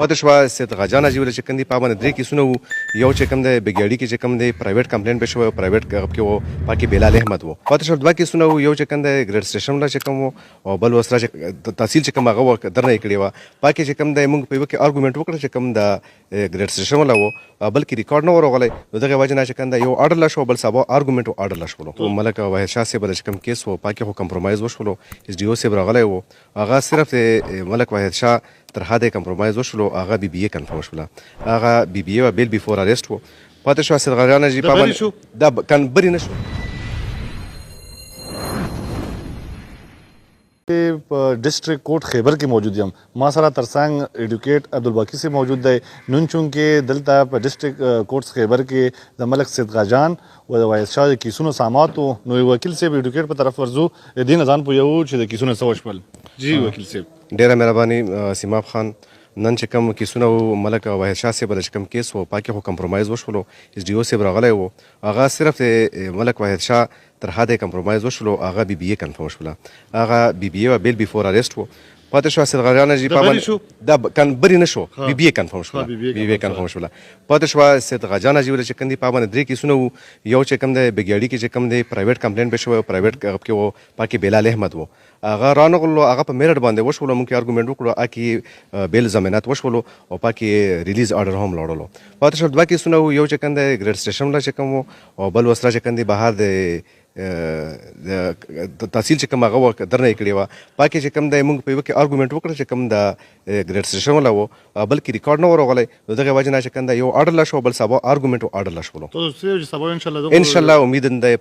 پاتې شوه سید غجان حاجي ولې چې کوم دي په باندې درې کیسونه وو. یو چې کوم دی بګیاړي کې چې کوم دی پرایویټ کمپلین به شوی، پرایویټ کې وو، پاکې بلال احمد وو. پاتې شو دوه کیسونه وو، یو چې کوم دی ګریډ سټیشن لا چې کوم وو او بل وسره چې تحصیل چې کوم هغه وو درنه یې کړې وه. پاکې چې کوم دی موږ په یوه کې ارګومنټ وکړ چې کوم د ګریډ سټیشن ولا وو، بل کې ریکارډ نه ورغلی، نو دغه وجه نه چې کوم دی یو آرډر لا شو، بل سبا ارګومنټ او آرډر لا شولو. ملک واحد شاه صاحب چې کوم کیس وو پاکې خو کمپرومایز وشولو، اس ډي او صاحب راغلی وو، هغه صرف ملک واحد شاه تر حده کمپرومایز وشولو، هغه بي بي ای کنفرم شوله، هغه بي بي ای بیل بیفور اریسټ وو. پاتې شو سید غریانه جی پابند دا کن بری نشو. په ډیسټریکټ کورټ خیبر کې موجود یم، ما سره ترڅنګ ایډوکیټ عبدالباقي صاحب موجود دی. نن چونکې دلته په ډیسټریکټ کورټ خیبر کې د ملک صدقه جان او د وایس شاه د کیسونو سامات وو، نو وکیل صاحب ایډوکیټ په طرف ورځو، دې نه ځان پوهوو چې د کیسونو څه وشول. جی وکیل صاحب. ډېره مهرباني سیماب خان. نن چې کوم کیسونه وو ملک واحد شاه صاحب چې کوم کیس وو پاکې خو کمپرومایز وشولو، اس ډي او صاحب راغلی وو، هغه صرف ملک واحد شاه تر حده کمپرومایز وشولو، هغه بي بي ای کنفرم شوله، هغه بي بي ای بیل بیفور اریسټ وو. پاتې شو سید غریانه جی پابند دا کن بری نشو، بي بي ای کنفرم شوله، بي بي ای کنفرم شوله. پاتې شو سید غجان جی ولې چې کوم دی په باندې درې کیسونه وو، یو چې کوم دی بګیاړي کې چې کوم دی پرایویټ کمپلین به شوی، پرایویټ کې وو، پاکې بلال احمد وو، هغه رانغلو، هغه په میرټ باندې وشولو، مونږ ارګومنټ وکړو، اکي بیل ضمانت وشولو او پاکې ریلیز آرډر هم لاړلو. پاتې شو دوه کیسونه وو، یو چې کوم دی ګریډ سټیشن لا چې کوم وو او بل وسره چې کوم دی بهر د تحصیل چې کوم هغه وو درنه یې کړې وه. پاکې چې کوم دی موږ په یوه کې ارګومنټ وکړ چې کوم د ګریډ سټیشن ولا وو، بل کې ریکارډ نه ورغلی، نو دغه وجه نه چې کوم دی یو آرډر لا شو، بل سبا ارګومنټ او آرډر لا شولو. ان شاء الله امید دی.